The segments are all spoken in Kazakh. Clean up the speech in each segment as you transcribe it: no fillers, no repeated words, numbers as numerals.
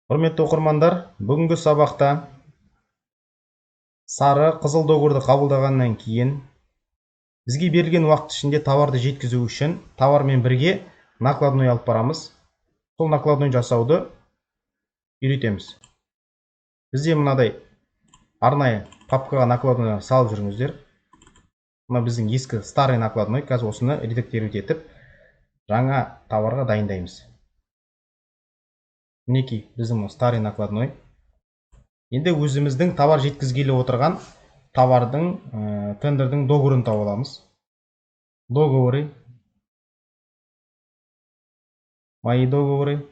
Құрметті оқырмандар, бүгінгі сабақта сары қызыл договорды қабылдағаннан кейін бізге берілген уақыт ішінде товарды жеткізу үшін товармен бірге накладной алып барамыз. Сол накладной жасауды үйретеміз. Бізде мынадай арнайы папкаға накладной салып жүріңіздер. Мына біздің ескі старый накладной, қазір осыны редактировать етіп жаңа товарға дайындаймыз. Мінекей біздің мына старый накладной. Енді өзіміздің товар жеткізгелі отырған товардың, тендердің договорын тауып аламыз. Договоры. Мои договоры.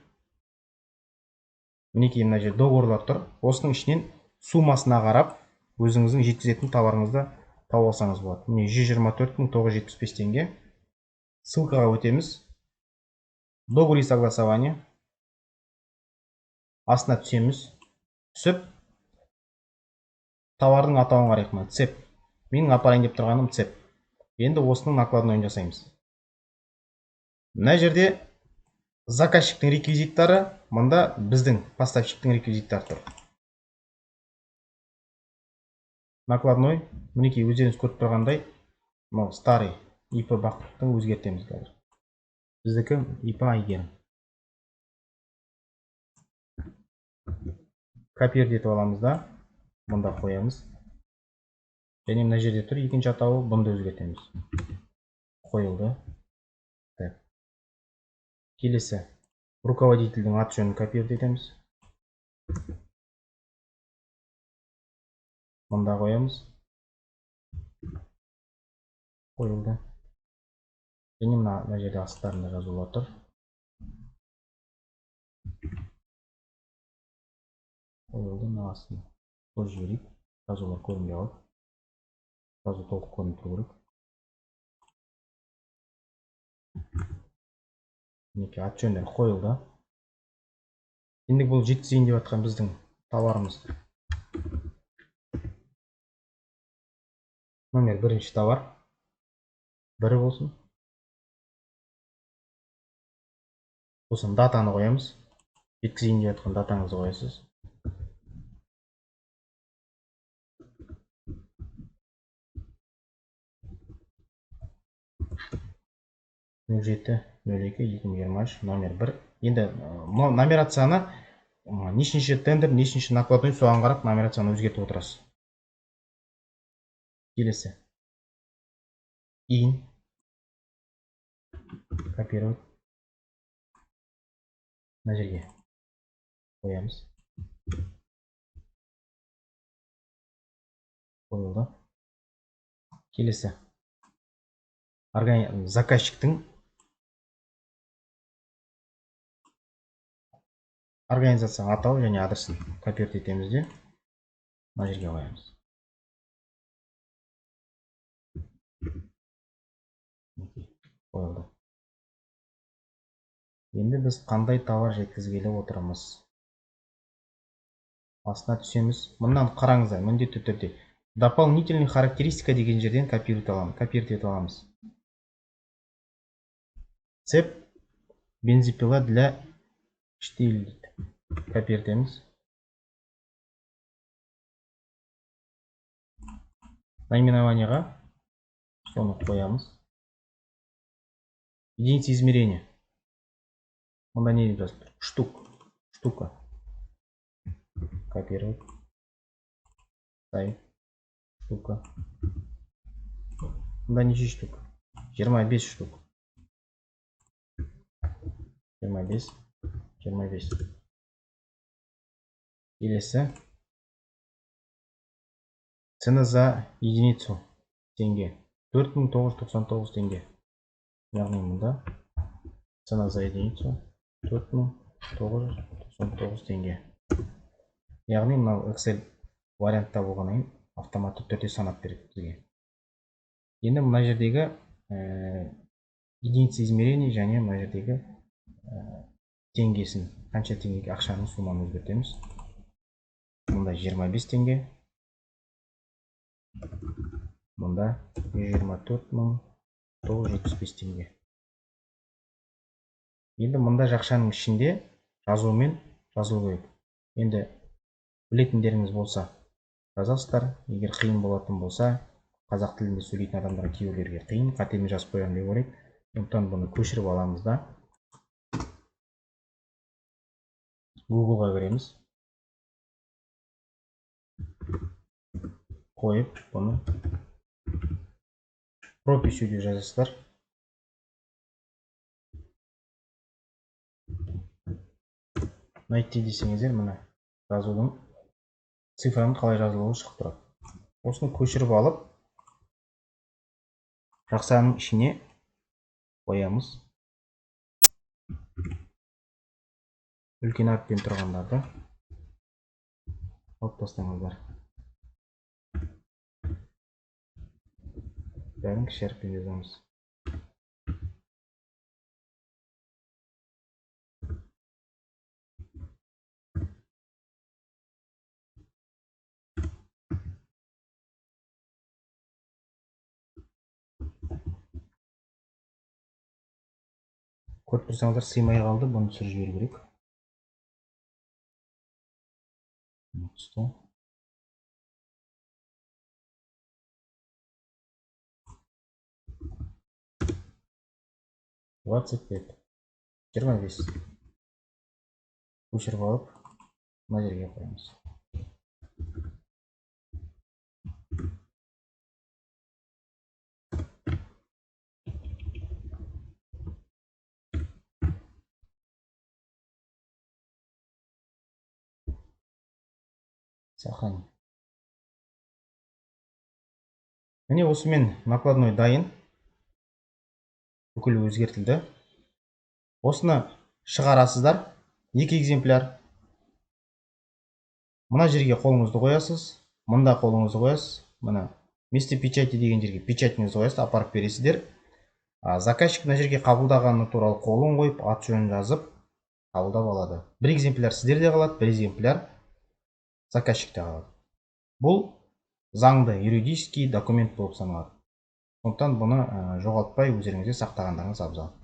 Мінекей мына жерде договорлар тұр. Осының ішінен суммасына қарап өзіңіздің жеткізетін товарыңызды тауып алсаңыз болады. Міне 124 975 теңге. Ссылкаға өтеміз. Договор и согласование. Астына түсеміз. Түсіп товардың атауын қарайық. Мына цеп. Менің апарайын деп тұрғаным цеп. Енді осының накладнойын жасаймыз. Мына жерде заказчиктің реквизиттары, мында біздің поставщиктің реквизиттары тұр. Накладной, мінекей өздеріңіз көріп тұрғандай, мынау старый ИП Бақытты өзгертеміз қазір. Біздікі ИП Айгерім. Копировать етіп аламыз да, мында қоямыз. Және мына жерде тұр екінші атауы, бұны да өзгертеміз. Қойылды. Так. Келесі руководительдің аты жөнін копировать етеміз. Мында қоямыз. Қойылды. Және мына жерде астарында жазулар тұр. Қойылды, мына астына қойып жіберейік. Жазулар көрінбей қалды. Жазу толық көрініп тұру керек. Мінекей аты жөндер қойылды. Енді бұл жеткізейін деп жатқан біздің товарымыз. Номер бірінші товар. Бірі болсын. Сосын датаны қоямыз. Жеткізейін деп жатқан датаңызды қоясыз. Нөл жеті, нөл екі, екі мың жиырма үш, номер бір. Енді мынау номерацияны, нешінші тендер, нешінші накладной, соған қарап номерацияны өзгертіп отырасыз. Келесі. Ин. Копировать. Мына жерге қоямыз. Қойылды. Келесі. Заказчиктің организацияның атауы және адресін копировать етеміз де мына жерге қоямыз. Мінекей, қойылды. Енді біз қандай товар жеткізгелі отырмыз? Астына түсеміз. Мындан қараңыздар, міндетті түрде дополнительный характеристика деген жерден копировать аламыз, копировать етіп аламыз. Цеп бензопила для штиль дейді. Копировать етеміз. Наименованиеға соны қоямыз. Единица измерения. Онда не деп жазып тұр? Штук. Штука. Копировать. Ставить. Штука. Онда неше штук? 25 штук. 25. 25. Келесі. Цена за единицу теңге. 4999 теңге. Яғни мұнда цена за единицу 4999 теңге. Яғни мынау Excel вариантта болғаннан кейін автоматты түрде санап береді бізге. Енді мына жердегі единица измерения және мына жердегі теңгесін, қанша теңгеге ақшаның сумманы өзгертеміз. Мұнда 25 теңге. Мұнда 124 975 теңге. Енді мында жақшаның ішінде жазумен жазылу керек. Енді білетіндеріңіз болса жазасыздар. Егер қиын болатын болса, қазақ тілінде сөйлейтін адамдар кейбіреулерге қиын, қатемен жазып қоямын деп ойлайды. Сондықтан бұны көшіріп аламыз да Google-ға кіреміз. Қойып бұны прописью деп жазасыздар. Найти десеңіздер, мына жазудың цифраның қалай жазылуы шығып тұрады. Осыны көшіріп алып жақшаның ішіне қоямыз. Үлкен әріппен тұрғандарды алып тастаңыздар. Бәрін кіші әріппен жазамыз. Көріп тұрсаңыздар, сыймай қалды, бұны түсіріп жіберу керек. Түсті. 25. 25. Көшіріп алып, мына жерге қоямыз. Сохранить. Міне осымен накладной дайын. Бүкіл өзгертілді. Осыны шығарасыздар. 2 экземпляр. Мына жерге қолыңызды қоясыз, мында қолыңызды қоясыз. Мына место печати деген жерге печатіңізді қоясыз, апарып бересіздер. Заказчик мына жерге қабылдағаны туралы қолын қойып, ат жөнін жазып қабылдап алады. Бір экземпляр сіздерде қалады, бір экземпляр заказчикте қалады. Бұл заңды юридический документ болып саналады. Сондықтан бұны жоғалтпай өздеріңізде сақтағандарыңыз абзал.